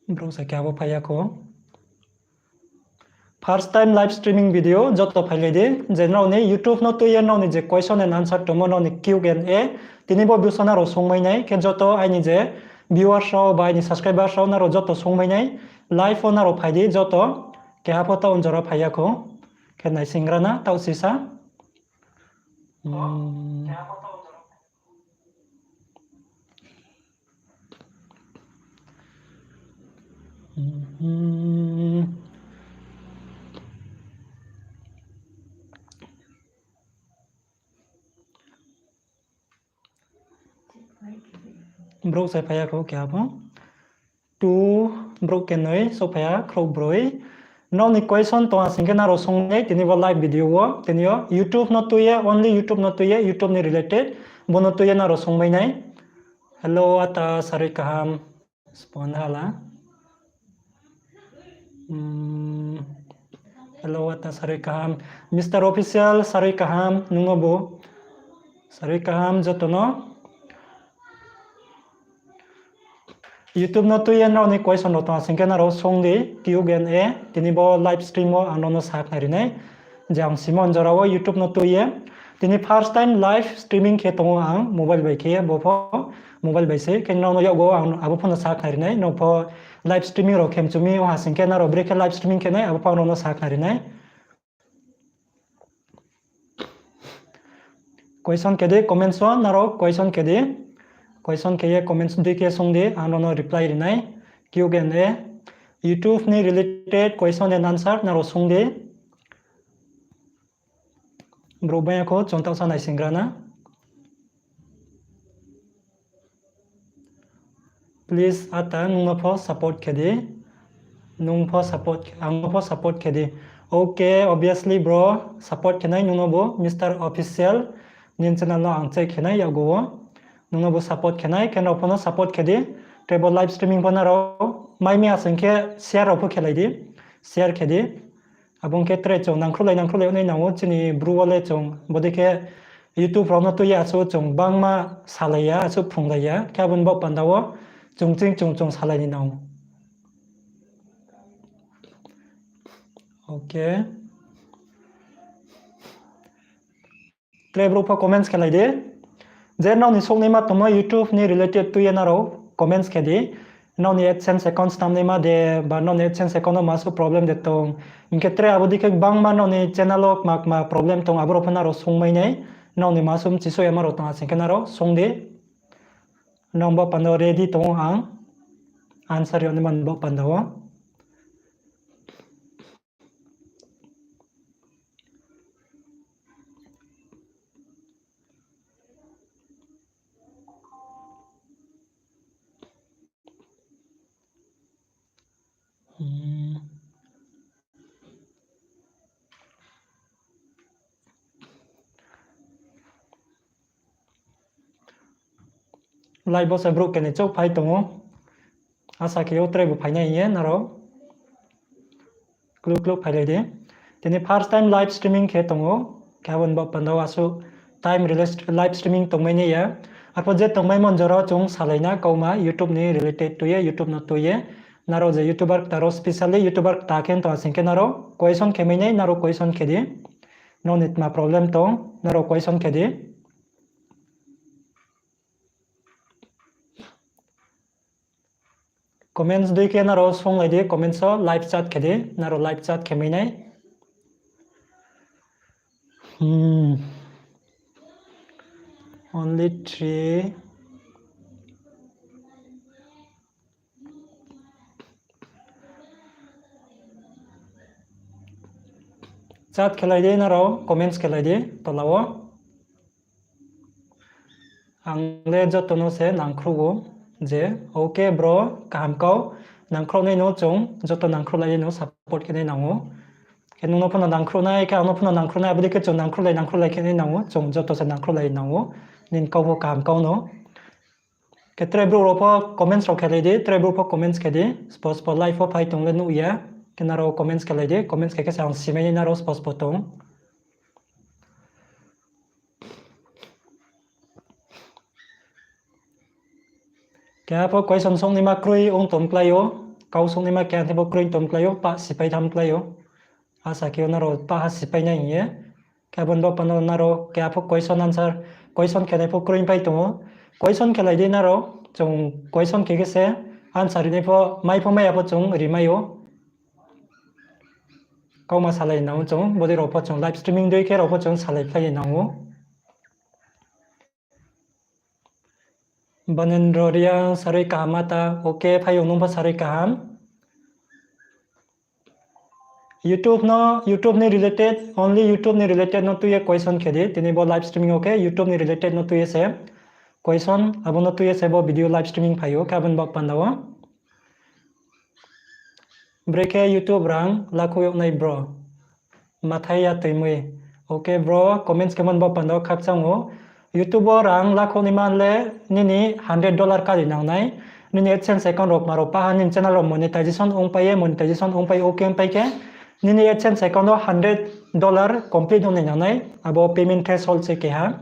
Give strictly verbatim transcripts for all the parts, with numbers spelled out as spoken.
Brouh se keha bo phai ya kho. First time live streaming video joto phailai di, je nrao ni YouTube no tui ye nrao ni je question and answer tongmo, nrao ni Q and A, tini bo bsing nrao sungmai nai, khe joto aini je viewers rao ba aini subscribers rao nrao joto sungmai nai, live wo nrao phai di joto, keha pho taoh jora phai ya kho, khe naisingra na taoh sisa. Hmm. Brouh se phai ya kho keha pho. Tu brouh kenoi souhphai ya, khrouh broi. Nrao ni question tong ha sing khe nrao sung nai tini bo live video wo. Tini yo YouTube no tui ye, only YouTube no tui ye, YouTube ni related, bo no tui ye nrao sungmai nai. Hello, ata sarui kaham. Spon hala. Hmm. Hello, ata sarui kaham. Mister Official, sarui kaham, nung no bo. Sarui kaham joto no. YouTube no tui ye nrao ni question rao tong ha sing khe nrao sung di, Q and A, tini bo live stream wo ang nrao no sakhnari nai. Je ang simon jora wo YouTube no tui ye. Tini first time live streaming khe tong ou ang mobile bai khe, bo pho mobile bai se. Khe nrao no yakgo ang abo pho no sakhnari nai, nrao pho live streaming rao khe mchu mi ong ha sing khe nrao brekhe live streaming khe nai, abo pho ang nrao no sakhnari nai. Question khe di comments wo, nrao question khe di. Question khe ye comments dui khe sung di, ang nrao no reply ri nai. Q and A, YouTube ni related question and answer nrao sung di. Brouh bang ya kho, chung taoh sa naisingra na. Please, ata, nung no pho support khe di. Nung pho support, ang no pho support khe di. Okay, obviously, bro, support khe nai nung no bo, Mister Official, nini channel no ang check khe nai yakgo wo. Nung no bo support khe nai, khe nrao pho no support khe di. Tre bo live streaming pho nrao mai mi asing khe share rao pho khe lai di. Share khe di. Abo ong khe tre chung nangkhruhlai nangkhruhlai nai nang ou, chini Bru wo le chung bodei khe YouTube rao no tui ye asuh chung bangma salai ya, asuh phrunglai ya, khe abo ni baoh panda wo chung ching chung chung salai ni nang ou. Okay. Tre brouh pho comments khe lai di. Je nrao ni souhnaima tongmo YouTube ni related tui ye nrao comments khe di. Nrao ni AdSense account snamnaima de, ba nrao ni AdSense account no ma suh problem de tong. Hing khe tre abo dei khe gbangma nrao ni channel wo kma kma problem tong, abo rao pho nrao sungmai nai. Nrao ni ma suh mchisouh yama rao tong ha sing khe nrao sung di. Nrao baoh panda wo ready tong ou ang. Answer ri naima ni baoh panda wo. Hmm. Live wo se brouh keni chouh phai tong ou. Asa khe ou tre bo phainai hing ye nrao. Kluk kluk phailai di. Tini first time live streaming khe tong ou. Khe abo ni baoh panda wo asuh time rele live streaming tongmai nai ya. Arphuh je tongmaimo ni jora wo chung salai na kauma YouTube ni related tui ye, YouTube no tui ye. Nrao je YouTuber kta rao, specially YouTuber kta khe tong ha sing khe nrao question khe mai nai, nrao question khe di. Nrao ni tma problem tong, nrao question khe di. Comments dui khe nrao songlai di, comments wo live chat khe di, nrao live chat khe mai nai. Hmm. Only three. Chat khelai di, nrao comments khelai di tola wo. Ang le joto no se nangkhruh ou je, okay bro, kaham kau, nangkhruh nai no chung joto nangkhruhlai no support khe nai nang ou. Khe nung no pho no nangkhruh nai, khe ang no pho no nangkhruh nai, abo dei khe chung nangkhruhlai nangkhruhlai khe nai nang ou, chung joto se nangkhruhlai nang ou. Nini kau pho kaham kau no. Khe tre brouh rao pho comments rao khelai di, tre brouh pho comments khe di, spo spo live wo phai tong le nuh ya. Khe nrao comments khelai di, comments khe khe se ang simai nai nrao spo spo tong. Keha pho question songnaima kroi ong tong klái ou. Kau songnaima keha thebo kroi tong klái ou, pah sipai tham klái ou. Asa khe nrao pah ha sipai nai hing ye. Khe abo ni bo panda nrao keha pho question answer, question khenai pho kroi pai tong ou. Question khelai di nrao, chung question khe khe se answer rinai pho, mai pho mai ya pho chung rimai ou. Kauma salai nang ou chung, bodei rao pho chung live streaming dei khe rao pho chung salai phlai nang ou. Banendra Reang sarui kaham ata, okay, phaiyong nung pho sarui kaham. YouTube no, YouTube ni related, only YouTube ni related no tui ye question khe di. Tini bo live streaming o khe YouTube ni related no tui ye se question, abo no tui ye se bo video live streaming phai ou, khe abo ni bo panda wo. Brekhe YouTube rang lakhouh yag nai bro. Mathai ya tuimui. Okay bro, comments khe mon bo panda wo khakchang ou. YouTube wo rang lakhouh naima le nini hundred dollar kari nang nai. Nini AdSense account rao kma rao paha nini channel rao monetization ongpai ye, monetization ongpai okay ongpai khe nini AdSense account wo hundred dollar complete ong nai nang nai. Abo payment threshold se keha.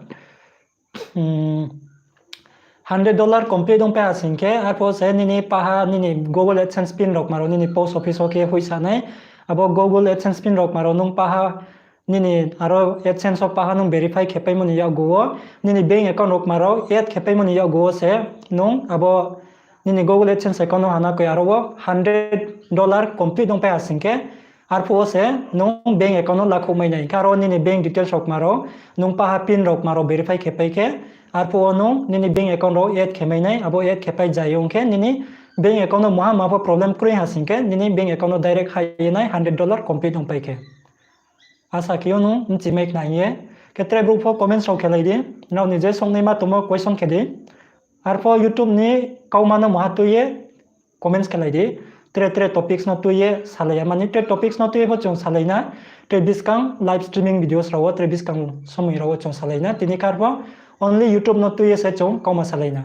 Hundred dollar complete ongpai ha sing khe, arphuh se nini paha nini Google AdSense pin rao kma rao nini post office wo khe hoihsa nai. Abo Google AdSense pin rao kma rao nung paha nini aro AdSense wo paha nung verify khe paimo ni yakgu wo, nini bank account rao kma rao add khe paimo ni yakgu wo se nung abo nini Google AdSense account no hana koi aro wo hundred dollar complete ongpai ha sing khe, arphuh wo se nung bank account no lakhouh mai nai. Hing khe aro nini bank details rao kma rao, nung paha pin rao kma rao verify khe pai khe, arphuh wo nung nini bank account rao add khe mai nai, abo add khe pai jai ong khe nini bank account no maha maha pho problem kroi ha sing khe, nini bank account no direct hai ye nai hundred dollar complete ongpai khe. Asa khe yo nung bchimai khna hing ye. Khe tre brouh pho comments rao khelai di, nrao ni je songnaima tongmo question khe di. Arphuh YouTube ni kauma no maha tui ye comments khelai di. Tre tre topics no tui ye salai ya mani, tre topics no tui ye pho chung salai na. Tre buskang live streaming videos rao wo, tre buskang somoi rao wo chung salai na. Tini khe arphuh only YouTube no tui ye se chung kauma salai na.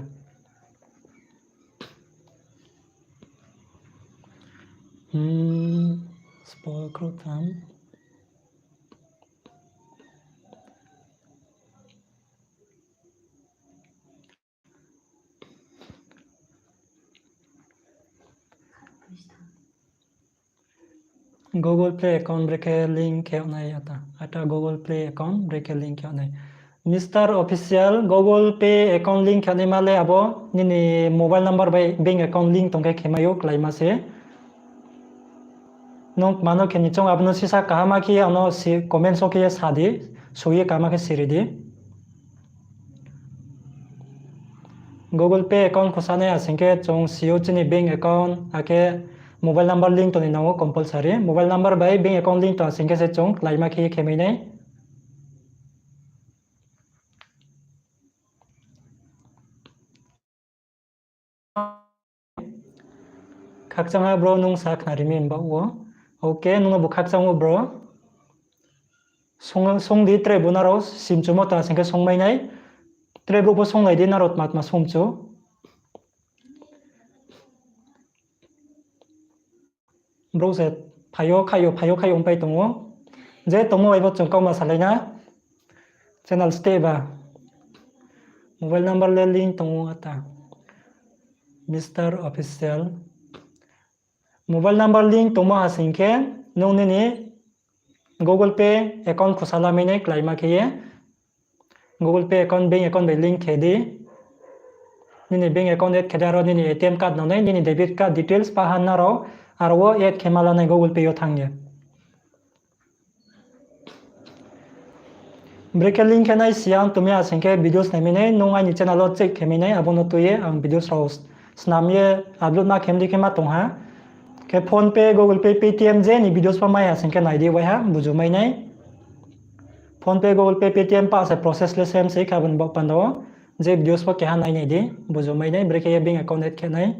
Hmm, spokro tham. Google Play account brekhe link khe nai ata. Ata Google Play account brekhe link khe nai. Mister Official, Google Pay account link khe naima le abo nini mobile number bai bank account link tong khe khe mai ou, kláima se. Nung mano khe ni choung abo no sisa kaham khe ano si comment o khe ye sa di, soi ye kaham khe siri di. Google Pay account khusa nai asing khe chung si ou chini bank account, akhe mobile number link tong ni nang ou compulsory. Mobile number bai bank account link tong asing khe se chung kláima khe ye khe mai nai. Khakchang ha bro, nung sa khnari mi himba wo. Okay, nung no bo khakchang ou bro. Song, song di tre bo nrao simchumo ta sing khe songmai nai. Tre brouh pho songlai di nrao tma tma songchu. Brouh se phaio khaio, phaio khaio ongpai tong ou. Je tongmo bai bo chung kauma salai na. Channel steh ba. Mobile number le link tong ou ata. Mister Official. Mobile number link tongmo asing khe nung nini Google Pay account khusa lamai nai kláima khe ye. Google Pay account, bank account bai link khe di. Nini bank account add khe di, aro nini A T M card nang nai, nini debit card details paha nrao aro wo add khe ma la nai Google Pay yo thanng ye. Brekhe link khe nai siya tumi asing khe videos naimai nai, nung aini channel wo check khe mai nai, abo no tui ye ang videos rao snam ye upload ma khe mdi khe ma tong ha. Khe PhonePe, Google Pay, Paytm je ni videos pho mai asing khe nai di waiha, buju mai nai. PhonePe, Google Pay, Paytm pa se process le same se khe abo ni baoh panda wo. Je videos pho keha nai nai di, buju mai nai, brekhe ye bank account add khe nai.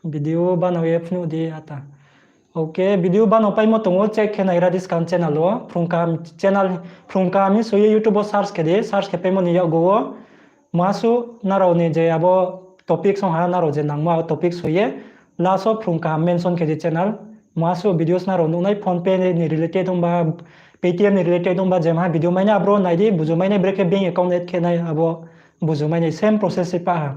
Video banao ye phnuh di ata. Okay, video banao paimo tong ou, check khe naigra di skang channel wo. Phrung kaham channel, phrung kaham hing soi ye YouTube wo search khe di, search khe paimo ni yakgu wo. Muasuh nrao ni je abo topic song ha, nrao je nangmo abo topic soi ye. Last wo phrung kaham mention khe di channel. Muasuh videos nrao nuh nai PhonePe ni related ongba, Paytm ni related ongba, jemaha video mai nai abro nai di, buju mai nai, brekhe bank account add khe nai abo buju mai nai, same process se pa ha.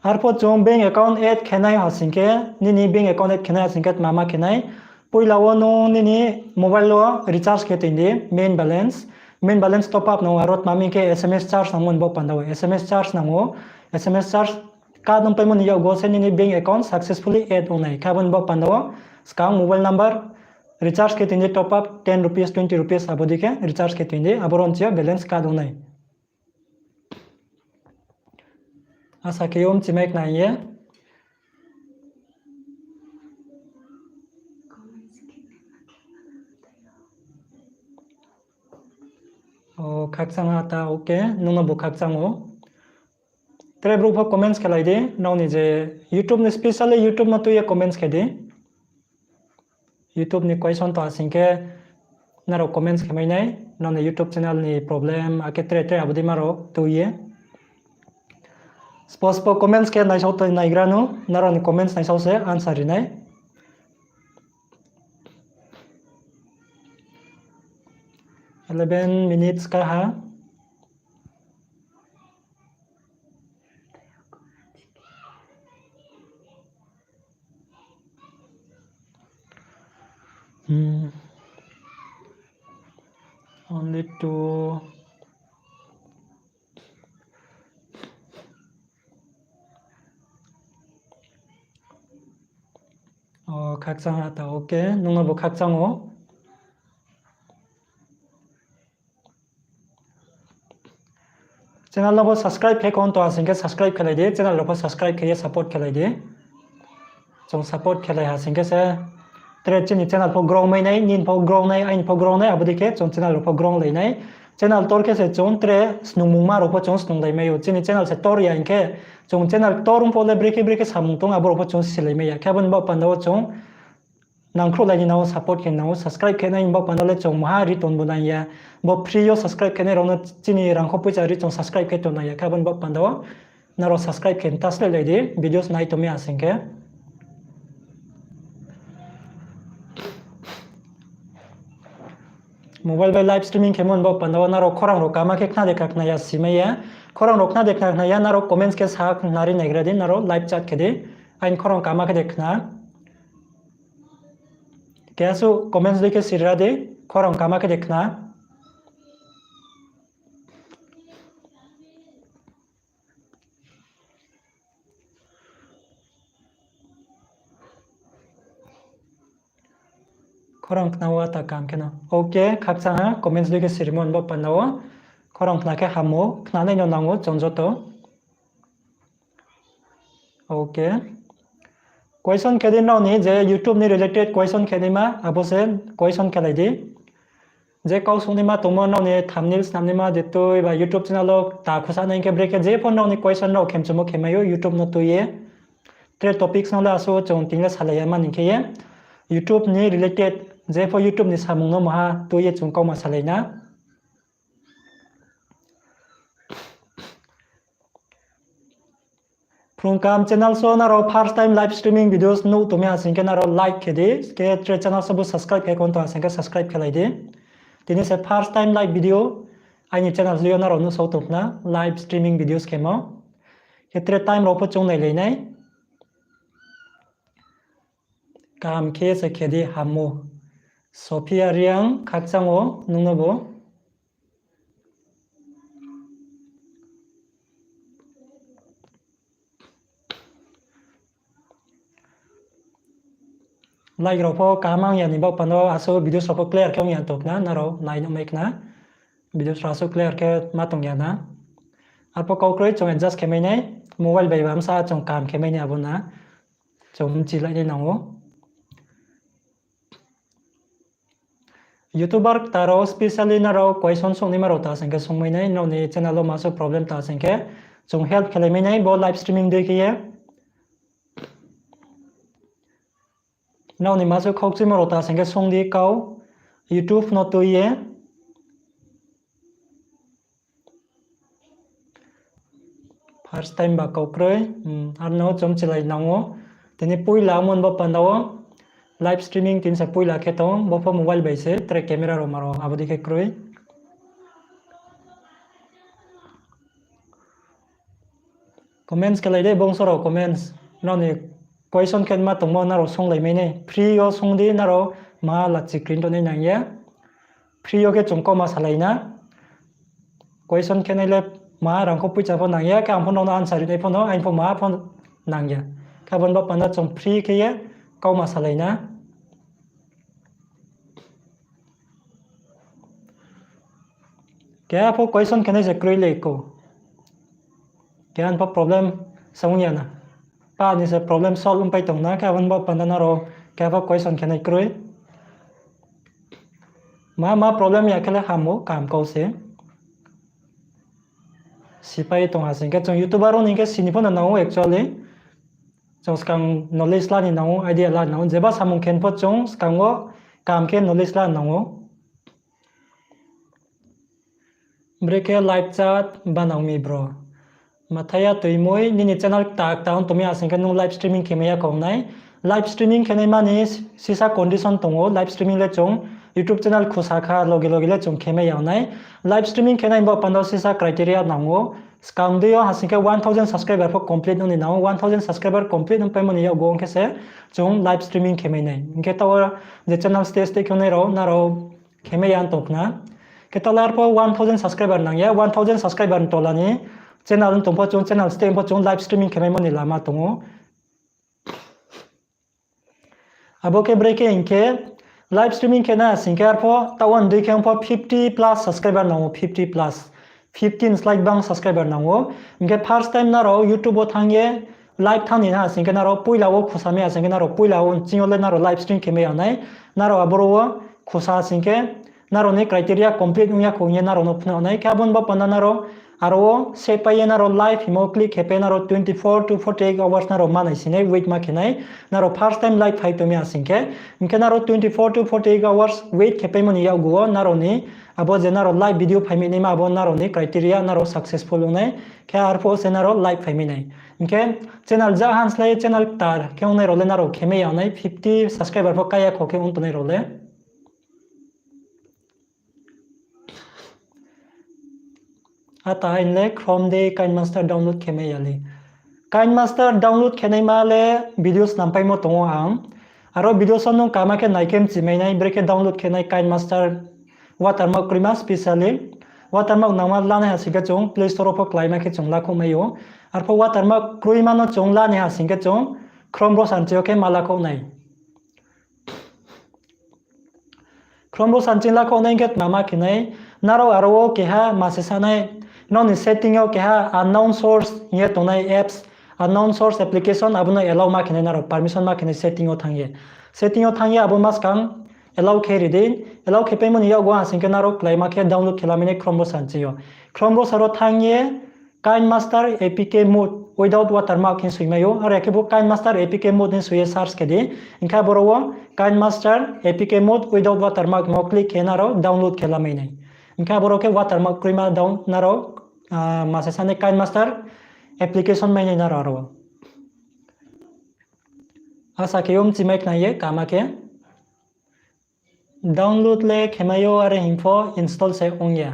Arphuh chung bank account add khe nai ha sing khe, nini bank account add khe nai ha sing khe tma ma khe nai. Poila wo nung nini mobile wo recharge khe tong di, main balance. Main balance top up nang ou, aro tma hing khe S M S charge nangmo ni baoh panda wo. S M S charge nang ou, S M S charge card nung paimo ni yakgu se nini bank account successfully add ong nai. Khe abo ni baoh panda wo skang mobile number recharge khe tong di, top up ten rupees, twenty rupees abo dei khe recharge khe tong di, abo ro nching yo balance card ong nai. Asa khe yo mchimai khna hing ye. O, khakchang ha ta, okay, nung no bo khakchang ou. Tre brouh pho comments khelai di, nrao ni je YouTube ni, specially YouTube no tui ye comments khe di. YouTube ni question tong ha sing khe, nrao comments khe mai nai, nrao ni YouTube channel ni problem, akhe tre tre abo dei ma rao tui ye. Spo spo comments khe naisao tong naigra no, nrao ni comments naisao se answer ri nai. Eleven minutes ka ha. Hmm. Only two. O, khakchang ha ta, okay. Nung no bo khakchang ou. Channel no pho subscribe khe khon tong ha sing khe subscribe khelai di, channel rao pho subscribe khe ye support khelai di. Chung support khelai ha sing khe se tre chini channel pho grow mai nai, nini pho grow nai, aini pho grow nai, abo dei khe chung channel rao pho grow lai nai. Channel tor khe se chung tre snungmungma rao pho chung snunglai mai ou. Chini channel se tor ya hing khe, chung channel tor ong pho le brekhe brekhe samung tong, abo rao pho chung silai mai ya. Khe abo ni baoh panda wo chung nangkhruhlai ni nang ou, support khe nang ou, subscribe khe nai ni baoh panda le chung maha ri tong bo nang ya. Bo free yo subscribe khe nai rao no chini rangkho poicha ri chung subscribe khe tong nang ya. Khe abo ni baoh panda wo nrao subscribe khe ta slái lai di, videos nai tong mi ha sing khe. Mobile bai live streaming khemo ni baoh panda wo nrao khorang rao kaham khe khna de khna ya simai ya. Khorang rao khna de khna ya, nrao comments khe sa khna ri naigra di, nrao live chat khe di. Aini khorang kaham khe de khna. Keha suh comments dei khe siri ra di, khorang kaham khe de khna. Khorang khna wo ta kaham khe no. Okay, khakchang ha, comments dei khe sirimo ni baoh panda wo. Khorang khna khe ham ou, khnanai no nang ou chung joto. Okay. Question khe di nrao ni je YouTube ni related question khe naima, abo se question khelai di. Je kau sungnaima tongmo nrao ni thumbnail snamnaima je tui ba YouTube channel wo ta khusa nai hing khe brekhe je pho nrao ni question nrao khemchumo khe mai ou YouTube no tui ye. Tre topics no le asuh chung tini le salai ya mani khe ye. YouTube ni related je pho YouTube ni samung no maha tui ye chung kauma salai na. Phrung kaham channel so nrao first time live streaming videos nuh tong mi ha sing khe nrao like khe di, khe tre channel so bo subscribe khe khon tong ha sing khe subscribe khelai di. Tini se first time live video aini channel yo nrao nuhsao tong khna live streaming videos khemo. Khe tre time rao pho chung nailai nai. Kaham khe se khe di ham ou. Sophia Reang khakchang ou nung no bo. Like rao pho kaham ong ya ni baoh panda wo asuh videos rao pho clear khe ong ya tong khna, nrao nai nuh mai khna. Videos rao asuh clear khe ma tong ya na. Arphuh kau kroi chung adjust khe mai nai, mobile bai bamsa chung kaham khe mai nai abo na. Chung mchilai nai nang ou. YouTuber kta rao specially nrao question sungnaima rao ta sing khe sungmai nai, nrao ni channel wo masu problem ta sing khe chung help khelai mai nai bo live streaming dei khe ye. Nrao ni masu khaukchuimo rao ta sing khe sung di kau YouTube no tui ye. First time ba kau kroi, hmm, arno chung mchilai nang ou. Tini poila ongmo ni bo panda wo live streaming tini se poila khe tong, bo pho mobile bai se, tre camera rao ma rao abo dei khe kroi. Comments khe lai de, bongso rao comments. Nrao ni question khe ma tongmo nrao sunglaimai nai. Free yo sung di, nrao ma lachi kri tongnai nang ya. Free yo khe chung kauma salai na. Question khe nai le ma rang kho poicha pho nang ya, khe ang pho nrao no answer ri nai pho no, aini pho ma pho nang ya. Khe abo ni bo panda chung free khe ye kauma salai na. Keha pho question khe nai se kroi le ko. Keha pho problem se ong ya na. Pa ni se problem solve ongpai tong na, khe abo ni bo panda nrao keha pho question khe nai kroi. Ma, ma problem ya khe le ham ou, kaham kau se. Sipai tong ha sing khe chung YouTuber rao ni khe sini pho no nang ou actually. Chung skang knowledge la ni nang ou, idea la ni nang ou, jeba samung khe pho chung skang wo kaham khe knowledge la ni nang ou. Brekhe live chat banang mi bro. Mathaya tuimoi, nini channel kta kta ong tongmi asing khe nung live streaming khe mai ya kong nai. Live streaming khe nai mani sisa condition tong ou, live streaming le chung YouTube channel khusa kha loge loge le chung khe mai ya nai. Live streaming khe nai bo panda sisa criteria nang ou. Skang dei yo hasing khe one thousand subscriber pho complete ong ni nang ou, one thousand subscriber complete ong paimo ni yakgu ong khe se chung live streaming khe mai nai. Hing khe taoh je channel stay stay khe nai rao, nrao khe mai ya tong khna. Khe taoh le arpho one thousand subscriber nang ya, one thousand subscriber ni tola ni channel tong pho chung, channel stay pho chung live streaming khe maimo ni lama tong ou. Abo khe brekhe hing khe live streaming khe nai asing khe arpho taoh wo ndei khe ong pho fifty plus subscriber nang ou, fifty plus. Fifteen slide bang subscriber nang ou. Hing khe first time nrao YouTube wo thanng ye live thanng ni ha sing khe nrao poila wo khusa mi asing khe nrao poila wo nching yo le nrao live stream khe mai ya nai. Nrao aboro wo khusa sing khe nrao ni criteria complete ong ya kho hing ye nrao no phnuh nai. Khe abo ni bo panda nrao aro wo se pai ye nrao live himo click khe pai nrao twenty four to forty eight hours nrao ma nai sing nai, wait ma khe nai. Nrao first time live phai tong mi asing khe. Hing khe nrao twenty four to forty eight hours wait khe paimo ni yakgu wo nrao ni abo je nrao live video phai mi naima abo nrao ni criteria nrao successful ong nai. Khe arpho se nrao live phai mi nai. Hing khe channel ja hanslai channel ktar khe ong nai rao le nrao khe mai ya nai, fifty subscriber pho kái ya kho khe ong tongnai rao le. Ata aini le Chrome de KineMaster download khe mai ya le. KineMaster download khe naima le video snam paimo tong ou ang. Aro video so nung kama khe nai khe mchi mai nai, brekhe download khe nai KineMaster watermark kroima specially. Watermark nangma lanai ha sing khe chung Play Store wo pho kláima khe chung lakhouh mai ou. Arpho watermark kroima no chung lanai ha sing khe chung Chrome browser nching yo khe ma lakhouh nai. Chrome browser nching lakhouh nai hing khe tma ma khe nai, nrao aro wo keha ma se sa nai, nrao ni setting yo keha unknown source hing ye tongnai apps, unknown source application, abo no allow ma khe nai, nrao permission ma khe nai setting yo thanng ye. Setting yo thanng ye abo ma skang allow khe ri di, allow khe paimo ni yakgu ha sing khe nrao kláima khe download khe lamai nai Chrome browser nching yo. Chrome browser wo thanng ye KineMaster A P K mode without watermark hing soi mai ou, aro khe bo KineMaster A P K mode hing soi ye search khe di, hing khe aboro wo KineMaster A P K mode without watermark hingmo click khe nrao download khe lamai nai. Hing khe aboro khe watermark kroima down nrao, ah, ma se sa nai KineMaster application mai nai nrao aro. Asa khe yo mchi mai khna ye kama khe. Download le khe mai ou are hing pho install se ong ya.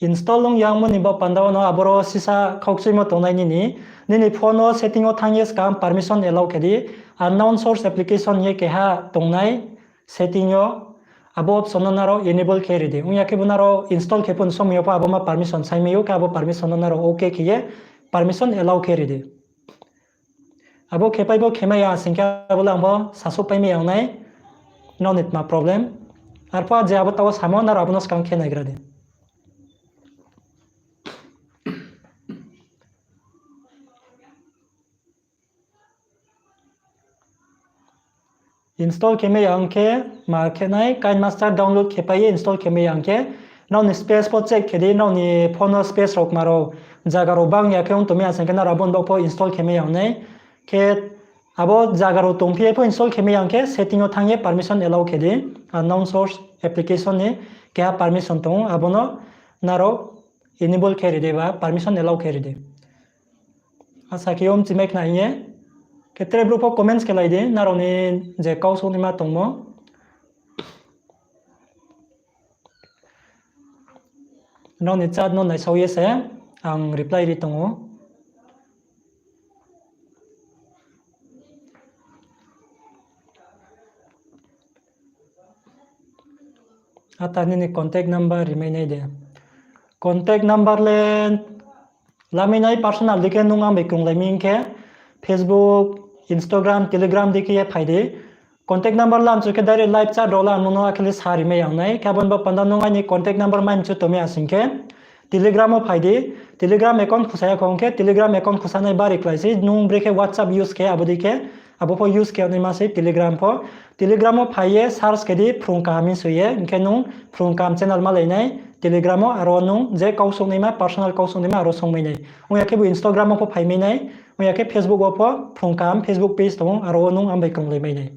Install ong ya ongmo ni bo panda wo no aboro sisa khaukchuimo tongnai nini, nini phone wo setting wo thanng ye skang permission allow khe di, unknown source application hing ye keha tongnai setting yo, abo option no nrao enable khe ri di. Ong ya khe bo nrao install khe pho ni somoi yo pho abo ma permission sai mai ou, khe abo permission no nrao okay khe ye permission allow khe ri di. Abo khe pai bo khe mai ya sing khe abo le ang bo sasouh pai mai ya nai, nrao ni tma problem. Arpho je abo taoh wo samo nrao abo no skang khe naigra di. Install khe mai ya ong khe ma khe nai, KineMaster download khe pai ye install khe mai ya ong khe, nrao ni space pho check khe di, nrao ni phone no space rao kma rao, zaga rao bang ya khe ong tongmi asing khe nrao abo ni bo pho install khe mai ya ong nai. Khe abo zaga rao tongphi ye pho install khe mai ya ong khe setting yo thanng ye permission allow khe di, unknown source application ni keha permission tong ou, abo no nrao enable khe ri di ba permission allow khe ri di. Asa khe yo mchi mai khna hing ye. Khe tre brouh pho comments khe lai di, nrao ni je kau souhnaima tongmo. Nrao ni chat no naisao ye se ang reply ri tong ou. Ata nini contact number rimai nai de. Contact number le lamai nai personal di khe nung ang bai krunglai mi hing khe Facebook, Instagram, Telegram di khe ye phai di. Contact number lamchu khe direct live chat rao la nung no akhe le sa rimai ang nai. Khe abo ni bo panda nung aini contact number mai mchu tongmai ya sing khe Telegram wo phai di. Telegram account khusa ya kho hing khe Telegram account khusa nai bari klái sei. Nung brekhe WhatsApp use khe abo di khe, abo pho use khe naima sei Telegram pho. Telegram wo phai ye search khe di Phrung Kaham hing soi ye. Hing khe nung Phrung Kaham channel malai nai Telegram wo, aro nung je kau songnaima, personal kau songnaima aro songmai nai. Ong ya khe bo Instagram wo pho phaimai nai, ong ya khe Facebook wo pho Phrung Kaham Facebook page tong ou, aro wo nung ang bai krunglai mai nai.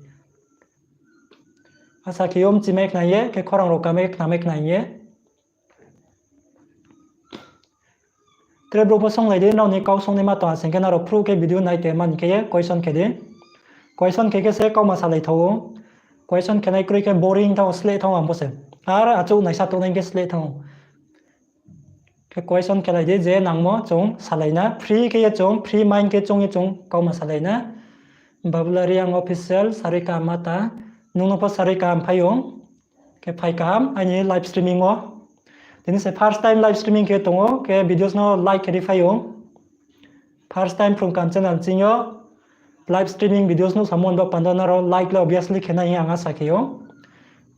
Asa khe yo mchimai khna ye, khe khorang rao kamai khnamai khna ye. Tre brouh pho songlai di, nrao ni kau songnaima tong ha sing khe nrao phruh khe video nai tong man khe ye question khe di. Question khe khe se kauma salai thao ou. Question khe nai kroi khe boring thanng ou, sleh thanng ou ang bo se. Ar achouh naisa tongnai khe sleh thanng ou. Khe question khelai di, je nangmo chung salai na, free khe ye chung, free mind khe chung ye chung kauma salai na. Babulariang Official, sarui kaham ma ta, nung no pho sarui kaham phai ou. Khe phai kaham aini live streaming wo. Tini se first time live streaming khe tong ou, khe videos no like khe ri phai ou. First time Phrung Kaham channel ching yo live streaming videos nuh samo ni bo panda nrao like le obviously khe nai hing ang asa khe ou.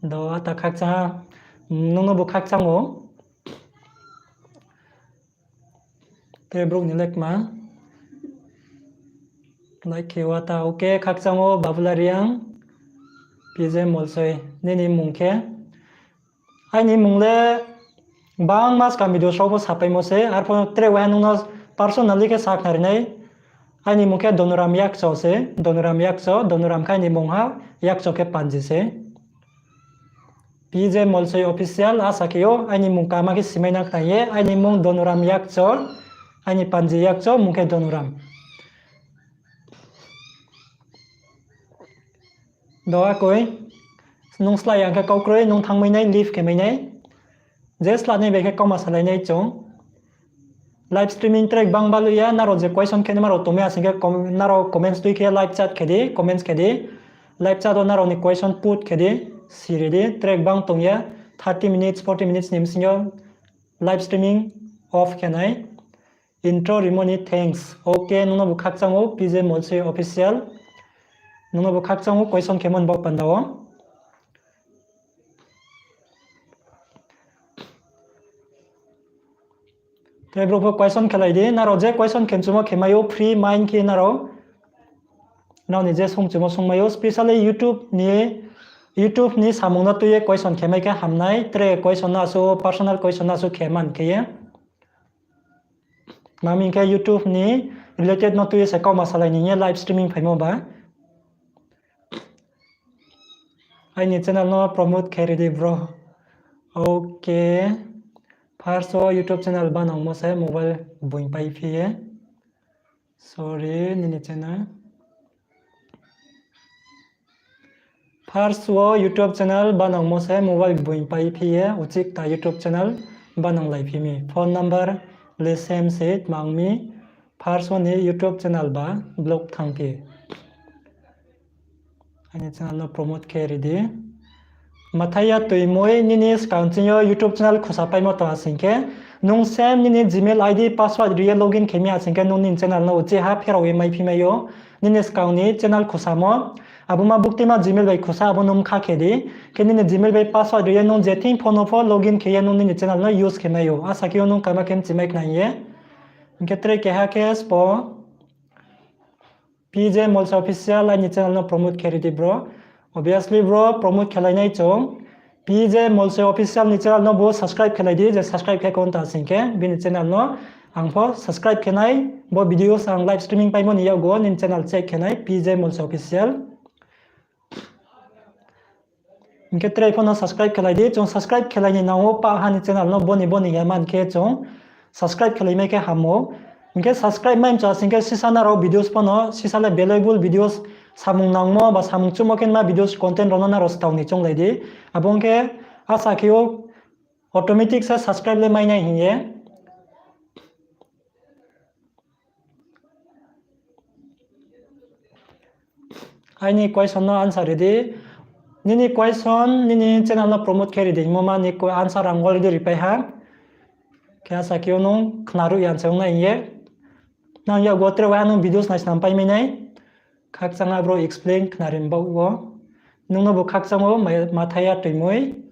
Do ata khakchang, nung no bo khakchang ou. Tre brouh ni lekma. Like khe wa ta, okay, khakchang ou Babulariang, P J Molsoi, nini mmung khe. Aini mmung le bangma skang video rao pho sapaimo se, arphuh tre waiha nung no personally khe sakhnari nai. Aini mmung khe Donuram Yakcho se, Donuram Yakcho, Donuram khe aini mmung ha, Yakcho khe Panji se. P J Molsoi Official, asa khe ou, aini mmung kama khe simai na khna ye, aini mmung Donuram Yakcho, aini Panji Yakcho, mmung khe Donuram. Do akoi, nung slái ya khe kau kroi, nung thanngmai nai, leave khe mai nai. Je slái nai bai khe kauma salai nai chung. Live streaming tre gbang baluh ya, nrao je question khe naima rao tongmai ya sing khe nrao comments tui khe live chat khe di, comments khe di. Live chat wo nrao ni question put khe di, siri di, tre gbang tong ya, thirty minutes, forty minutes ni bsing yo live streaming off khe nai. Intro rimo ni thanks. Okay, nung no bo khakchang ou P J Molsoi Official. Nung no bo khakchang ou question khemo ni bo panda wo. Tre brouh pho question khelai di, nrao je question khe mchumo khe mai ou, free mind khe nrao, nrao ni je songchumo songmai ou, specially YouTube ni, YouTube ni samung no tui ye question khe mai khe ham nai, tre question no asuh, personal question no asuh khe man khe ye. Tma hing khe YouTube ni related no tui ye se kauma salai ni hing ye live streaming phaimo ba. Aini channel no promote khe ri di bro. Okay. First wo YouTube channel banangmo se mobile boing pai phi ye. Sorry, nini channel. First wo YouTube channel banangmo se mobile boing pai phi ye, uchih kta YouTube channel bananglai phi mi. Phone number le same se tma ong mi. First wo ni YouTube channel ba block thanng phi. Aini channel no promote khe ri di. Mathai ya toimoi nini skang ching yo YouTube channel khusa paimo tong ha sing khe, nung same nini Gmail I D password ri ye login khe mi ha sing khe nung nini channel no uchih ha pherao ye mai phi mai ou. Nini skang ni channel khusamo, abo ma buktima Gmail bai khusa, abo nung mkha khe di. Khe nini Gmail bai password ri ye nung je thing phone no pho login khe ye nung nini channel no use khe mai ou. Asa khe ou nung kama khe mchimai khna hing ye. Hing khe tre keha khe spo P J Molsoi Official aini channel no promote khe ri di bro. Obviously bro, promote khelai nai chung. P J Molsoi Official ni channel no bo subscribe khelai di, je subscribe khe kho ta sing khe bini channel no ang pho subscribe khe nai, bo videos ang live streaming paimo ni yakgu wo nini channel check khe nai P J Molsoi Official. Hing khe tre pho no subscribe khelai di, chung subscribe khelai ni nang ou pah ha ni channel no boni boni ya man khe chung subscribe khelai mai khe ham ou. Hing khe subscribe mai mchu ha sing khe sisa nrao videos pho no, sisa le valuable videos samung nangmo ba samung chuhmo khe ma videos content rao no nrao stao ni chounglai di. Abo ong khe asa khe ou automatic se subscribe le mai nai hing ye. Aini question no answer ri di. Nini question, nini channel no promote khe ri di hingmo ma ni ko-, answer ang already ripai ha. Khe asa khe o nung khnaruh ya se ong nai hing ye. Nang yakgo tre waiha nung videos naisnam pai mai nai. Khakchang ha bro explain khnari baoh wo. Nung no bo khakchang o mai-, mathai ya tuimoi.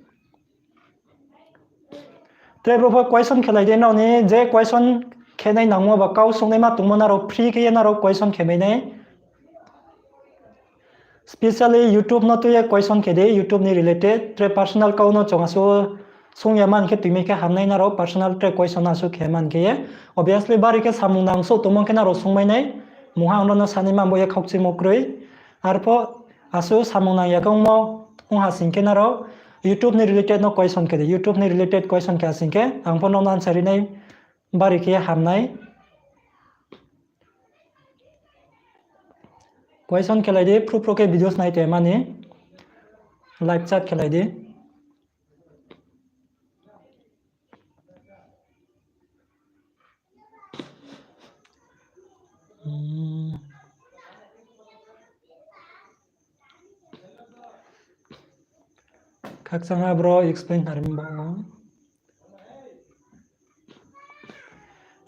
Tre brouh pho question khelai di, nrao ni je question khenai nangmo ba kau sungnaima tongmo nrao free khe ye nrao question khe mai nai. Specially YouTube no tui ye question khe di, YouTube ni related, tre personal kau no chung asuh sung ya man khe tuimai khe hamnai nrao personal tre question asuh khe man khe ye. Obviously bari khe samung nang souh tongmo khe nrao sungmai nai. Mungha ang no sanaima bo ye khaukchimo kroi. Arpho asuh samung nang ya khe ongmo ong ha sing khe nrao YouTube ni related no question khe di, YouTube ni related question khe ha sing khe ang pho nrao no answer ri nai bari khe hamnai. Question khelai di, phru phru khe videos nai tongmani, live chat khelai di. Hmm. Khakchang ha bro explain khnari baoh wo.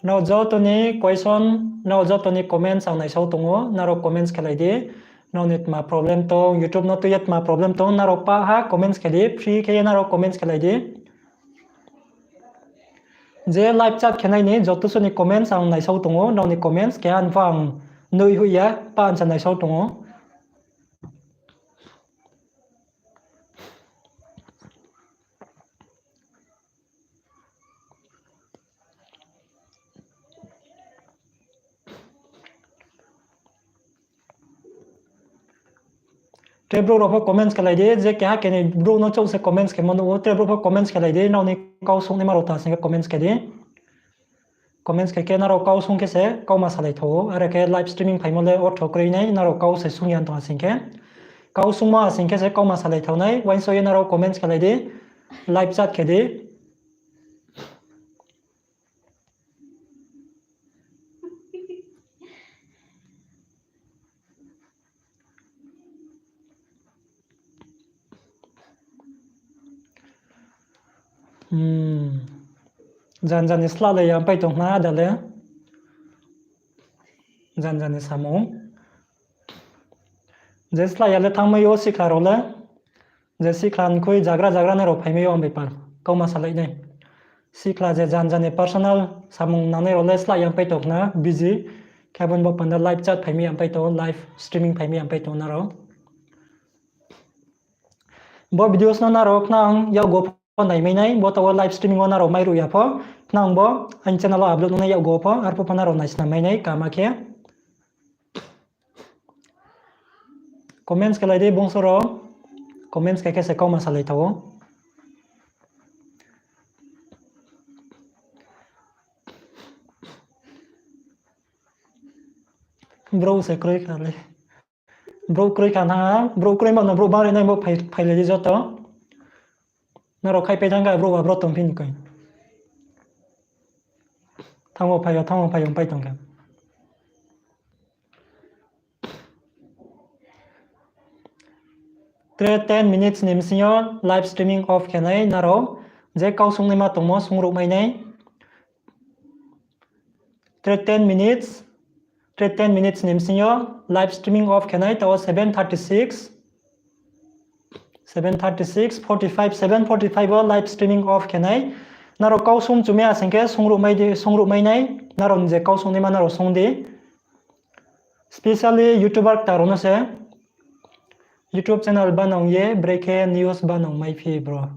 Nrao joto ni question, nrao joto ni comments ang naisao tong ou, nrao comments khelai di. Nrao ni tma problem tong, YouTube no tui ye tma problem tong, nrao pah ha comments khe di, free khe ye nrao comments khelai di. Je live chat khenai ni joto suh ni comments ang naisao tong ou, nrao ni comments keha pho ang nuh hoih ya, pah se naisao tong ou. Tre brouh rao pho comments khelai di, je keha keni brouh no chouh se comments khemo nuh ou, tre brouh pho comments khelai di, nrao ni kau sungnaima rao ta sing khe comments khe di. Comments khe khe nrao kau sung khe se kauma salai thao ou, are khe live streaming phaimo le ortho kroi nai, nrao kau se sung ya tong ha sing khe. Kau sungmo ha sing khe se kauma salai thao nai, uaingsouh ye nrao comments khelai di, live chat khe di. Hmm. Jan jan ni slah le yampai tong khna da le. Jan jan ni samung. Je slah ya le thanngmai yo sikhla rao le. Je sikhla ni khui jagra jagra nai rao phaimai yo ang bepar. Kauma salai nai. Sikhla je jan jan ni personal samung nangnai rao le slah yampai tong khna busy. Khe abo ni bo panda live chat phaimai yampai tong, live streaming phaimai yampai tong nrao. Bo videos no nrao khnang yakgo pho naimai nai, bo taoh wo live streaming wo nrao mairuh ya pho, khnang bo aini channel wo upload ong nai yakgo pho, arphuh pho nrao naisnam mai nai kama khe. Comments khelai di bungso rao, comments khe khe se kauma salai thao ou. Brouh se kroi kha le. Brouh kroi kha na, brouh kroi ma no brouh bari nai bo phai, phailai di joto. Nrao khai pai thang kha brouh ba brouh tongphi ni koi. Thanng wo phai yo, thanng wo phai yo, pai tong kha. Tre ten minutes ni bsing yo live streaming off khe nai nrao. Je kau sungnaima tongmo sungruh mai nai. Tre ten minutes, tre ten minutes ni bsing yo live streaming off khe nai, taoh seven thirty six, seven thirty six, forty five, seven forty five wo live streaming off khe nai. Nrao kau sung chumai ya sing khe sungruh mai di, sungruh mai nai, nrao ni je kau sungnaima nrao sung di. Specially YouTuber kta rao no se YouTube channel banang ye brekhe news banang maiphi bro.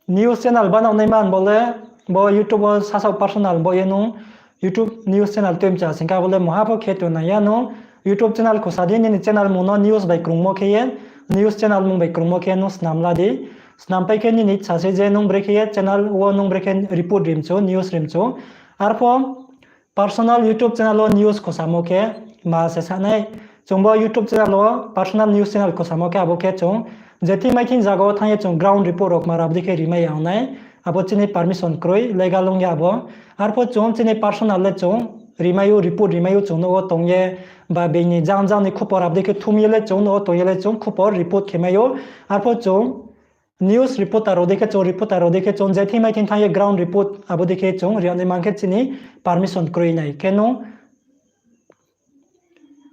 News channel banang nai man bo le, bo YouTube wo sasaoh personal bo ye nung YouTube news channel tuimcha sing khe abo le mungha pho khe tong nai ya nung YouTube channel khusa di, nini channel mung no news bai krungmo khe ye, news channel mung bai krungmo khe nung snam la di. Snam pai khe nini sa se je nung brekhe ye channel wo nung brekhe report rimchu, news rimchu. Arpho personal YouTube channel wo news khosamo khe ma se sa nai. Chung bo YouTube channel wo personal news channel khosamo khe abo khe chung je thing mai thing zaga wo thanng ye chung ground report rao kma rao bdi khe rimai ya ong nai. Abo chini permission kroi, legal ong ya abo. Arpho chung chini personal le chung rimai ou, report rimai ou chung nouh wo tong ye, ba being ni jang jang ni khupor abo dei khe thum ye le chung no tong ye le chung khupor report khe mai ou. Arpho chung news reporter rao dei khe chung, reporter rao dei khe chung je thing mai thing thanng ye ground report abo dei khe chung ri yag nai man khe chini permission kroi nai. Khe nung,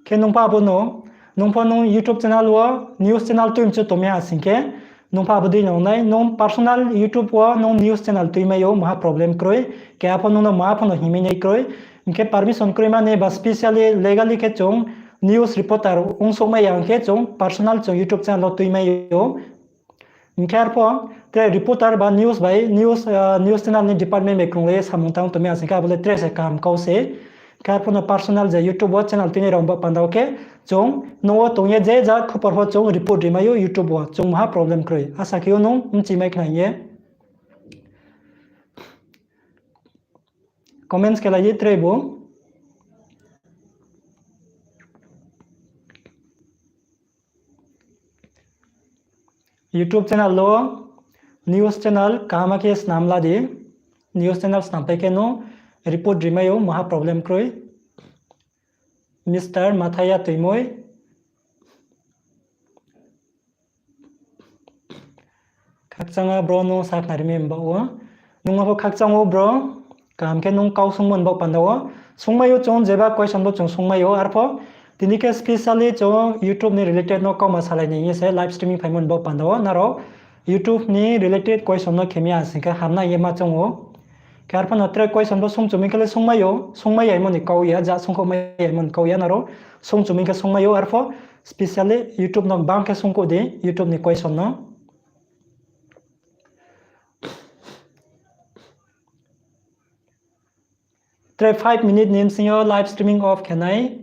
khe nung pho abo no, nung pho nung YouTube channel wo news channel tui mchu tong mi ha sing khe, nung pho abo dei no nai, nung personal YouTube wo nung news channel tui mai ou, maha problem kroi, keha pho nung no maha pho no hing mai nai kroi, hing khe permission kroi mani ba specially legally khe chung news reporter ong souhmai ya hing khe chung personal chung YouTube channel wo tui mai ou. Hing khe arpho tre reporter ba news bai news, news channel ni department bai krunglai ye samung tang tong mi ha sing khe abo le tre se kaham kau se. Hing khe arpho no personal je YouTube wo channel tuinai rao bo panda wo khe chung no wo tong ye je ja khupor pho chung report ri mai ou YouTube wo, chung maha problem kroi. Asa khe ou nung mchi mai khna hing ye comments khe lai di tre bo. YouTube channel wo news channel kaham khe snam la di. News channel snam pai khe no report ri mai ou, maha problem kroi. Mister Mathaya Tuimoi. Khakchang a bro, nung sakhnari mi baoh wo. Nung no pho khakchang ou bro. Kaham khe nung kau sungmo ni baoh panda wo. Sungmai ou chung, jeba question bo chung sungmai ou. Arpho tini khe specially chung YouTube ni related no kauma salai ni hing ye se live streaming phaimo ni baoh panda wo. Nrao YouTube ni related question no khe mi ha sing khe hamnai ye ma choung ou. Khe arpho no tre question bo sungchu mi khe le sungmai ou, sungmai yaimo ni kau ya, ja sungkhouhmai yaimo ni kau ya nrao. Sungchu mi khe sungmai ou, arpho specially YouTube no bang khe sungkhouh di, YouTube ni question no. Tre five minute ni bsing yo live streaming off khe nai.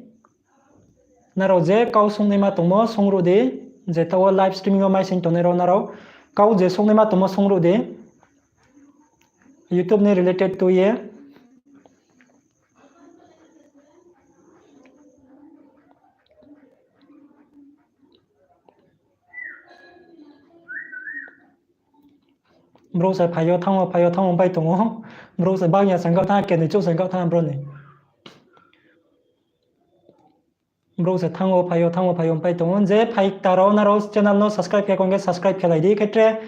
Nrao je kau sungnaima tongmo sungruh di, je taoh wo live streaming yo maising tongnai rao nrao kau je sungnaima tongmo sungruh di. YouTube ni related tui ye. Brouh se phai yo thanng wo, phai yo thanng wo pai tong ou. Brouh se bang ya sangkau thanng, kenoi chouh sangkau thanng bro ni. Brouh se thanng wo, phai yo, thanng wo, phai yo pai tong ou. Je phai kta rao nrao channel no subscribe khe kong khe subscribe khe lai di. Khe tre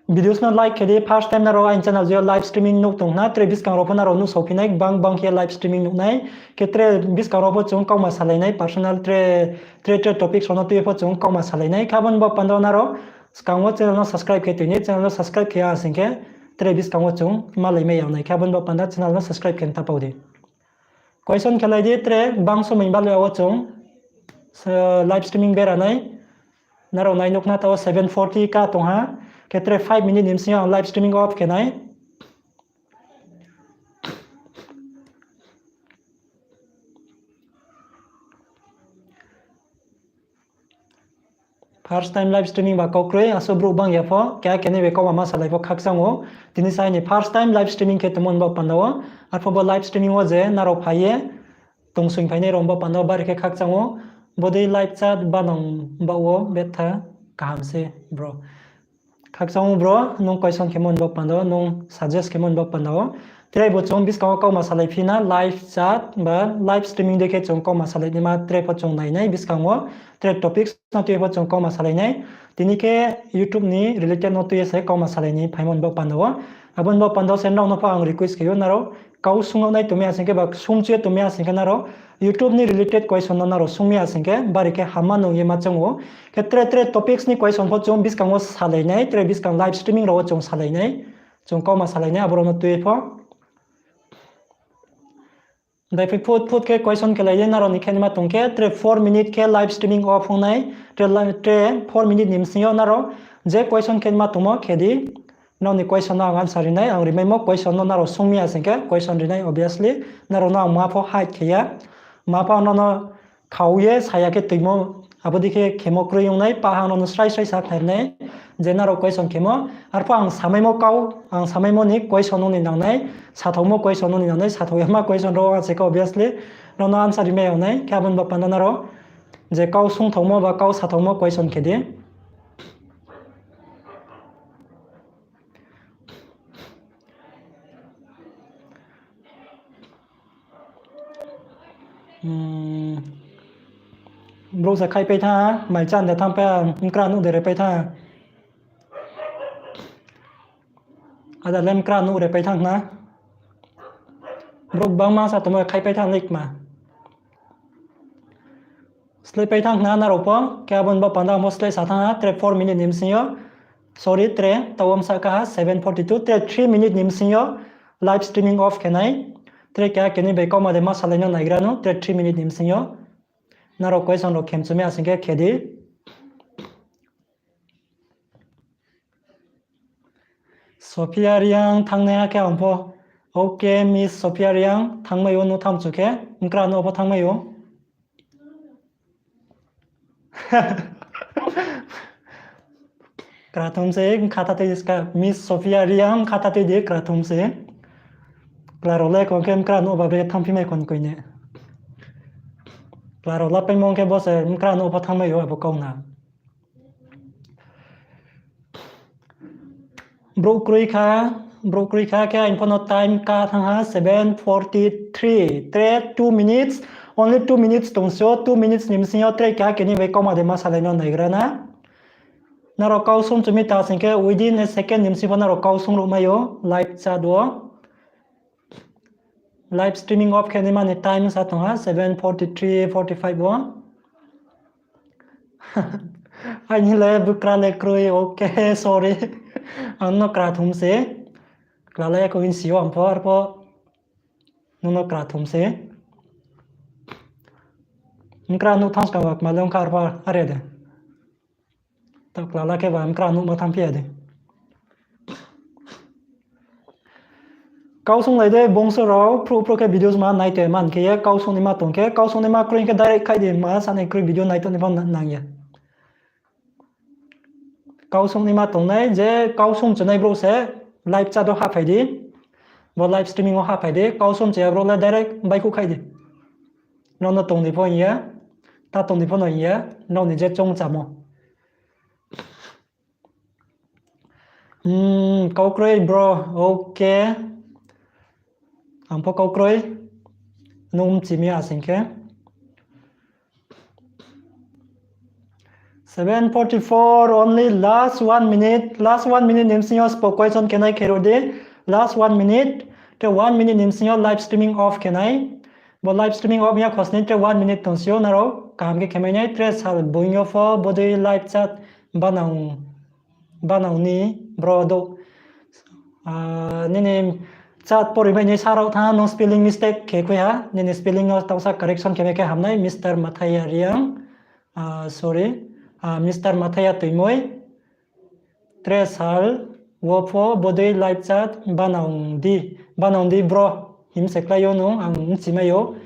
videos no like khe di. First time nrao aini channel je live streaming nuh tong khna, tre buskang rao pho nrao nuhsao phi nai, bang bang khe live streaming nuh nai. Khe tre buskang rao pho chung kauma salai nai, personal tre, tre, tre topics rao no tui pho chung kauma salai nai. Khe abo ni baoh panda wo nrao skang wo channel no subscribe khe toi ni, channel no subscribe khe ya sing khe tre buskang wo chung malai mai ya nai. Khe abo ni baoh panda channel no subscribe khe ta pau di. Question khe lai di, tre bang somoi bale wo chung live streaming bera nai. Nrao nai nuh khna taoh seven forty ka tong ha. Khe tre five minute ni bsing yo ang live streaming off khe nai. First time live streaming ba kau kroi, asuh brouh bang ya pho, keha kenoi bai kauma ma salai pho khakchang ou. Tini sa aini first time live streaming khe tongmo ni baoh panda wo. Arpho bo live streaming wo je nrao phai ye tongsoing phainai rao ni baoh panda wo bari khe khakchang ou. Bodei live chat banang baoh wo betha kaham se bro. Khakchang ou bro, nung question khemo ni baoh panda wo, nung suggest khemo ni baoh panda wo. Tre bo chung buskang wo kauma salai phi na live chat ba live streaming dei khe chung kauma salai naima tre pho chung nai nai buskang wo, tre topics no tui pho chung kauma salai nai. Tini khe YouTube ni related no tui ye se kauma salai ni phaimo ni baoh panda wo. Abo ni baoh panda wo se nrao no pho ang request khe ou, nrao kau sung nai tong mi ha sing khe ba sungchu ye tong mi ha sing khe nrao YouTube ni related question no nrao sung mi ha sing khe bari khe hamma nung ye ma choung ou. Khe tre tre topics ni question pho chung buskang wo salai nai, tre buskang live streaming rao wo chung salai nai, chung kauma salai nai, abo rao no tui pho. Daiphi phut phut khe question khe lai di, nrao ni khe naima tong khe, tre four minute khe live streaming off ong nai, tre, tre four minute ni bsing yo nrao je question khe naima tongmo khe di, nrao ni question no ang answer ri nai, ang rimaimo question no nrao sung mi ha sing khe question ri nai, obviously, nrao no ang ma pho hide khe ya, ma pho nrao no khau ye saya khe tuimo, abo dei khe khemo kroi ong nai, pahang nrao no srai srai sa khnari nai, je nrao question khemo, arpho ang samaimo kau, ang samaimo ni question nung ni nang nai, sathaomo question nung ni nang nai, sathao yama question rao ang se khe obviously, nrao no answer ri mai ya nai, khe abo ni baoh panda nrao, je kau sungthaomo ba kau sathaomo question khe di. Hmm. Brouh se khaihpai thanng ha, mai chan de thanngpai ha, mkra nuh de repai thanng ha. Ada le mkra nuh repai thanng khna. Brouh gbangma sa tongmo khaihpai thanng le kma. Slehpai thanng khna nrao pho, khe abo ni baoh panda ang pho sleh sa thanng ha, tre four minute ni bsing yo. Sorry, tre, taoh wo msa kha ha, seven forty-two, tre three minute ni bsing yo live streaming off khe nai. Tre keha keni bai kauma de ma salai no naigra no, tre three minute ni bsing yo. Nrao question rao khemchu mi asing khe khe di. Sophia Reang thanngnai ha khe ang pho. Ok, Miss Sophia Reang, thanngmai ou, no thamchu khe, mkra no pho thanngmai ou. Krathum se, mkha ta tui di ska, Miss Sophia Reang, mkha ta tui di, krathum se. Kla rao le kong khe mkra no ba bre thanngphi mai kon koi ne. Kla rao lapaimo khe bo se mkra no pho thanngmai ou abo kau na. Brouh kroi kha, brouh kroi kha khe ang pho no time ka thanng ha, seven forty-three, tre two minutes, only two minutes tong si ou, two minutes ni bsing yo tre keha keni bai kauma de ma salai no naigra na. Nrao kau sung chu mi ta sing khe within a second ni bsing pho nrao kau sung ruh mai ou, live chat wo. Live streaming off khe naima ni time sa tong ha, seven forty-three, forty-five wo. Aini le bkra le kroi, ok, sorry. Ang no krathum se. Kla le ya kho hing si ou ang pho, arpho. Nung no krathum se. Mkra nuh thanng skang ba kma le ong kha arpho are de. Taoh kla la khe ba mkra nuhmo thanngphi ya de. Kau sunglai de bongso rao, phruh phruh khe videos ma nai te man khe ye, kau sungnaima tong khe, kau sungnaima kroi khe direct khaih di, ma sanai kroi video nai tong ni pho nang ya. Kau sungnaima tongnai, je kau sung chunai brouh se live chat wo hahphai di, bo live streaming wo hahphai di, kau sung chuya brouh le direct baihkhouh khaih di. Nrao no tong di pho hing ya, ta tong di pho no hing ya, nrao ni je choung chamo. Hmm, kau kroi bro, ok. Ang pho kau kroi. Nung mchi mi asing khe. Seven forty-four, only last one minute. Last one minute ni bsing yo spo question khe nai khe ro di. Last one minute. Khe one minute ni bsing yo live streaming off khe nai. Bo live streaming off ya khosning tre one minute tong si ou nrao. Kaham khe khemai nai tre sal buing yo pho bodei live chat banang, banang ni bro do. Ah, nini chat pori mai ni sa rao tha, nung spelling mistake khe khui ha. Nini spelling no taohsa correction khe mai khe hamnai, Mister Mathaya Reang. Ah, sorry. Ah, Mister Mathaya Tuimoi. Tre sal wo pho bodei live chat banang di, banang di bro, him se klái ou nung, ang bchi mai ou.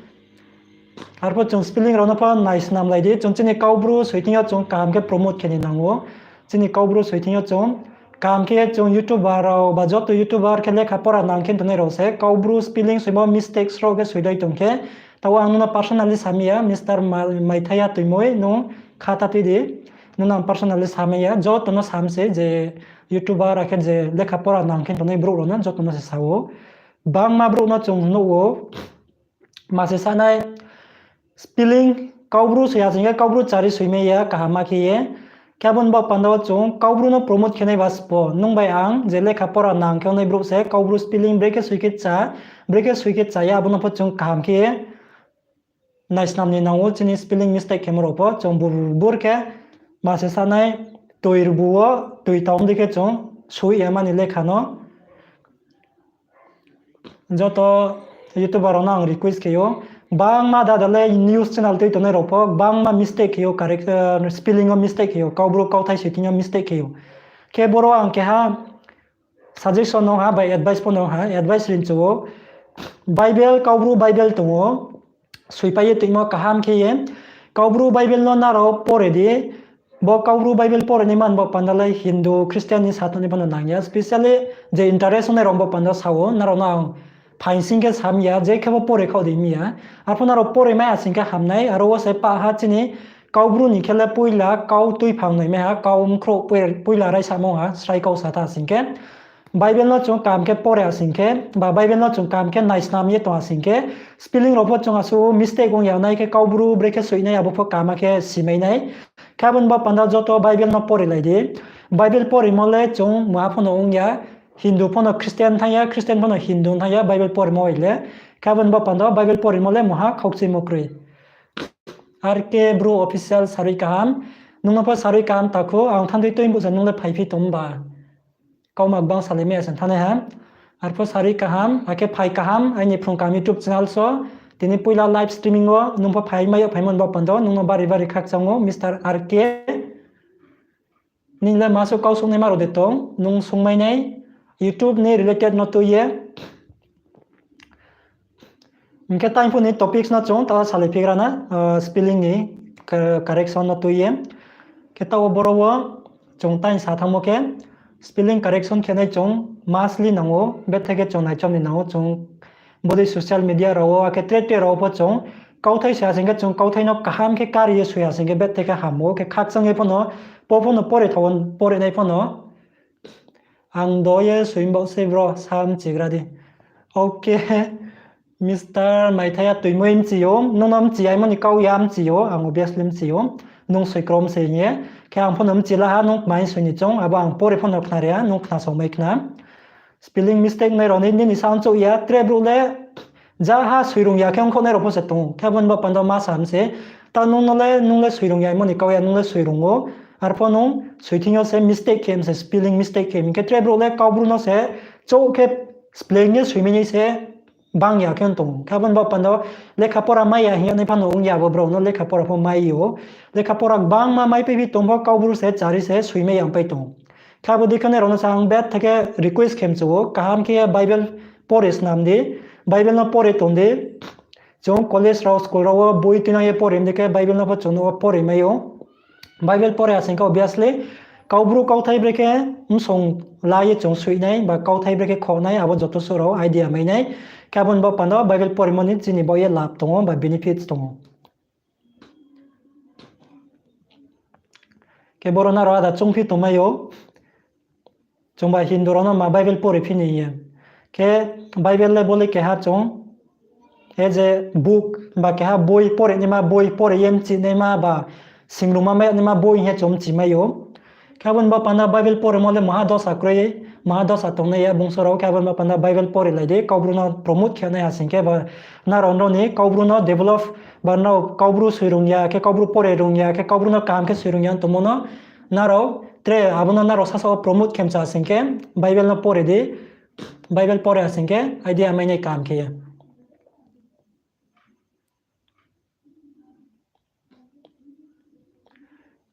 Arpho chung spelling rao no pho nai snam lai di, chung chini Kaubru soi thing yo chung kaham khe promote khe ni nang ou. Chini Kaubru soi thing yo chung kaham khe chung YouTuber rao ba joto YouTuber khe lekha pora nang khe tongnai rao se Kaubru spelling soimo mistake sroh khe soilai tong khe, taoh ang nung no personally sa mi ya, Mister Ma-, Maithaya Tuimoi, nung kha ta tui di. Nung no ang personally sa mai ya, joto no sam se je YouTuber akhe je lekha pora nang khe tongnai brouh rao no joto no se sa ou. Bangma brouh no chung nuh ou. Ma se sanai spelling Kaubru soi ya sing khe Kaubru chari soi mai ya kaham ma khe ye. Khe abo ni baoh panda wo chung Kaubru no promote khe nai ba spo. Nung bai ang je lekha pora nang khe ongnai brouh se Kaubru spelling brekhe soi khe cha, brekhe soi khe cha ya abo no pho chung kaham khe ye nai snam ni nang ou chini spelling mistake khemo rao pho. Chung bur bur khe ma se sanai tui rbu wo tui taom di khe chung soi ya mani lekha no. Joto YouTuber rao no ang request khe ou. Bangma dada le news channel tui tongnai rao pho bangma mistake khe ou, correct, eh, spelling wo mistake khe ou, Kaubru kauthai soi thing yo mistake khe ou. Khe boro ang keha suggestion no ha, bai advice pho no ha, advice rinchu ou. Bible, Kaubru Bible tong ou. Soipai ye tuimo kaham khe ye. Kaubru Bible no nrao pore di. Bo Kaubru Bible pore ni man bo panda le Hindu, Christian ni sa tong ni pho no nang ya. Specially je interest ongnai rao bo panda sa ou, nrao no ang phaing sing khe sam ya, je khe bo pore khaoh di mi ya. Arpho nrao pore mai asing khe hamnai, aro wo se pah ha chini Kaubru ni khe le poila kau tuiphang nai mai ha, kau mkhrouh poi-, poila raisamo ha, srai kau sa tha asing khe. Bible no chung kaham khe pore asing khe, ba Bible no chung kaham khe naisnam ye tong asing khe, spelling rao pho chung asuh mistake ong ya nai khe, Kaubru brekhe soihnai abo pho kaham khe simai nai. Khe abo ni baoh panda joto Bible no pore lai di. Bible poremo le chung maha pho no ong ya, Hindu pho no Christian thanng ya, Christian pho no Hindu thanng ya, Bible poremo bai le. Khe abo ni baoh panda Bible poremo le maha khaukchuimo kroi. R K Bru Official sarui kaham, nung no pho sarui kaham takhu, ang thanng dei tui bo se nung le phaiphi tong ba. Kauma gbang salai mai ya se thanai ha. Arpho sarui kaham, akhe phai kaham, aini Phrung Kaham YouTube channel so, tini poila live streaming o, nung pho phai mai ya phaimo ni baoh panda, nung no bari bari khakchang ou, Mister R K. Nini le ma suh kau sungnaima rao de tong, nung sungmai nai, YouTube ni related no tui ye. Hing khe tang phuh ni topics no chung taoh wo salai phigra na, spelling ni correction no tui ye. Khe taoh wo boro wo chung tang sa thanngmo khe, spelling correction khe nai chung monthly nang ou, bethe khe chung naichom ni nang ou, chung bodei social media rao wo, akhe tre tre rao wo pho chung kauthai soi ha sing khe chung kauthai no kaham khe kari ye soi ha sing khe bethe khe ham ou, khe khakchang ye pho no, po pho no pore tha wo, pore nai pho no. Ang do ye soi baoh se bro, sa mchigra di. Okay, Mister Maithai ya tuimoi mchi ou, nung no mchi ya imo ni kau ya mchi ou, ang obviously mchi ou, nung soi krom se hing ye. Khe ang pho no mchi la ha, nung kmai soi ni choung, abo ang pore pho no khna ri ha, nung khna song mai khna. Spelling mistake nai rao ni, nini sa chouh ya, tre brouh le, ja ha soi rung ya khe ongkhaoh nai rao pho se tong ou. Khe abo ni baoh panda ma sa mi se, ta nung no le, nung le soi rung ya imo ni kau ya, nung le soi rung ou. Arpho nung soi thing yo se mistake khe mi se, spelling mistake khe mi. Khe tre brouh le Kaubru no se, chouh khe spelling ye soi mi nai se, bang ya khe tong ou. Khe abo ni baoh panda lekha pora mai ya hing ye nai pha no ong ya bo brao no lekha pora pho mai ou. Lekha pora gbangma mai pai phi tong pho Kaubru se chari se soi mai ya pai tong ou. Khe abo dei khe nai rao no sa ang bethe khe request khe mchu ou, kaham khe Bible pore snam di, Bible no pore tong di. Chung college rao, school rao wo boi tuinang ye pore mi dei khe Bible no pho chung no pore mai ou. Bible pore asing khe obviously Kaubru kauthai brekhe msong la ye chung soi nai, ba kauthai brekhe khoh nai, abo joto suh rao idea mai nai. Khe abo ni baoh panda Bible poremo ni chini baoh ye lab tong ou, ba benefits tong ou. Khe boro nrao ada choungphi tongmai ou. Chungba Hindu rao no ma Bible pore phi ni ye. Khe Bible le bo le keha chung, e je book ba keha boi pore naima, boi pore ye mchi naima ba singrungma mai naima boi hing ye chung mchi mai ou. Khe abo ni baoh panda Bible poremo le maha dosa kroi, maha dosa tongnai ya bungso rao. Khe abo ni baoh panda Bible pore lai di, Kaubru no promote khe nai asing khe ba nrao nrao ni Kaubru no develop, ba nrao Kaubru soi rung ya khe, Kaubru pore rung ya khe, Kaubru no kaham khe soi rung ya tongmo no nrao tre abo no nrao sasa wo promote khe mcha asing khe Bible no pore di, Bible pore asing khe idea mai nai kaham khe ye.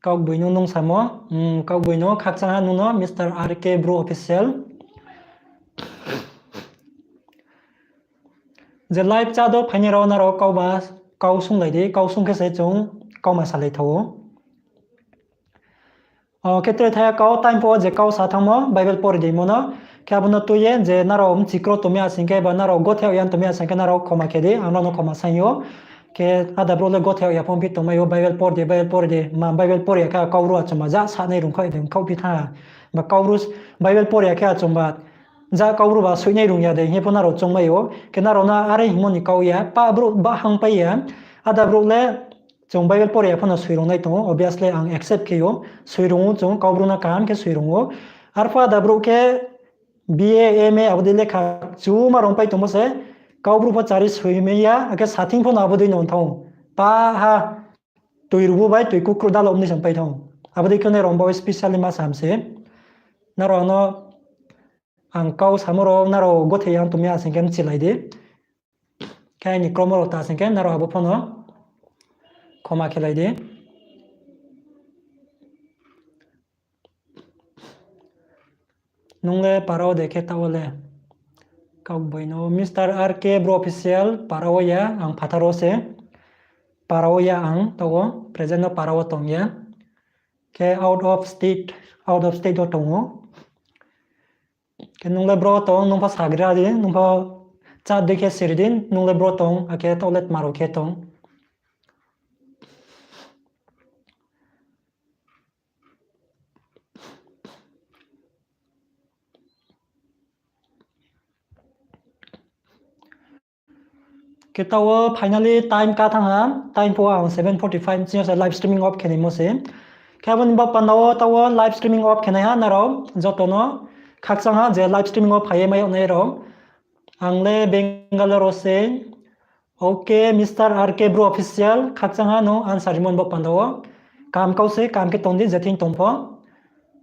Kaugboino nung samo, kaugboino khakchang ha nung no Mister R K Bru Official. Je live chat wo phainai rao nrao kauba, kau sunglai di, kau sung khe se chung kauma salai tha ou. O, khe tre thaya kau, time pho je kau sa thanngmo, Bible pore di mo no. Khe abo no tui ye, je nrao mchi kro tongmi asing khe, ba nrao gothe yag ya tongmi asing khe, nrao khoma khe di, ang nrao no khoma saing ou. Khe ada brouh le gothe yag ya pho phi tongmai ou, Bible pore di, Bible pore di, ma Bible pore ya khe Kaubru achomba ja sanai rung khaoh de, khaoh phi tha. Ba Kaubru, Bible pore ya khe achomba ja Kaubru ba soihnai rung ya de, hing ye pho nrao choungmai ou. Khe nrao no are hingmo ni kau ya, pa brouh ba hangpai ya, ada brouh le, chung Bible pore ya pho no soi rung nai tong ou, obviously ang accept khe ou, soi rung ou chung, Kaubru no kaham khe soi rung ou. Arpho ada brouh khe B A, M A abo dei lekha chuma rung pai tongmo se, Kaubru pho chari soi mai ya, akhe sathing pho no abo dei no thanng ou. Pa ha, toi rubu bai toi kukru dalo mni se pai thanng ou. Abo dei khe nai rao baoh specially ma sam se. Nrao no ang kau samo rao nrao gothe ya tongmi asing khe mchilai di. Khe aini kromo rao ta sing khe nrao abo pho no khoma khelai di. Nung le para wo de khe taoh wo le. Kaugboino Mister R K Bru Official para wo ya, ang phathar wo se. Para wo ya ang taoh wo, present no para wo tong ya. Khe out of state, out of state wo tong ou. Khe nung le bro tong, nung pho sagra di, nung pho chat dei khe siri di, nung le bro tong, akhe taoh le tma rao khe tong. Khe taoh wo finally time ka thanng ha, time pho ang seven forty five chini yo se live streaming off khe naimo se. Khe abo ni baoh panda wo taoh wo live streaming off khe nai ha nrao joto no khakchang ha je live streaming wo phai ye mai yag nai rao. Ang le Bangalore wo se. Okay, Mister R K Bro Official, khakchang ha nung answer rimo ni baoh panda wo. Kaham kau se, kaham khe tong di, je thing tong pho.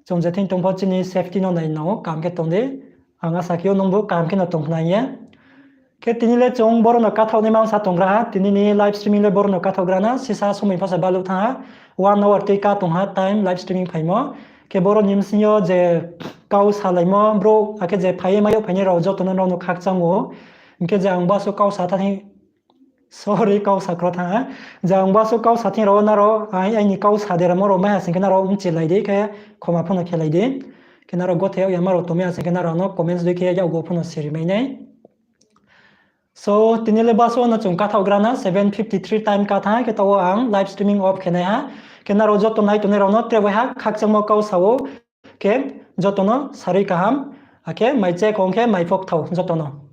Chung je thing tong pho chini safety no nai nang ou, kaham khe tong di. Ang asa khe ou nungbu kaham khe no tong khna hing ye. Khe tini le chung boro no kathaoh naima ongsa tonggra ha, tini ni live streaming le boro no kathaoh gra na, sisa somoi pho se baluh thanng ha, one hour tui ka tong ha time live streaming phaimo. Khe boro ni bsing yo je kau salaimo brouh, akhe je phai ye mai yag phainai rao joto no nrao no khakchang ou. Hing khe je ang baso kau sa tha thing, sorry, kau sa kro thanng ha. Je ang baso kau sa thing rao nrao, ai, aini kau sa deramo rao mai ha sing khe nrao bchilai di, khe khoma pho no khelai di. Khe nrao gothe yag yama rao tongmai ha sing khe nrao no comments dei khe yakgu pho no siri mai nai. So, tini le baso no chung kathaoh gra na, seven fifty three time ka thanng ha, khe taoh wo ang live streaming off khe nai ha. Khe nrao joto nai tongnai rao no tre bai ha khakchangmo kau sa ou, khe joto no sarui kaham, akhe mai che khong khe mai pho kthao joto no.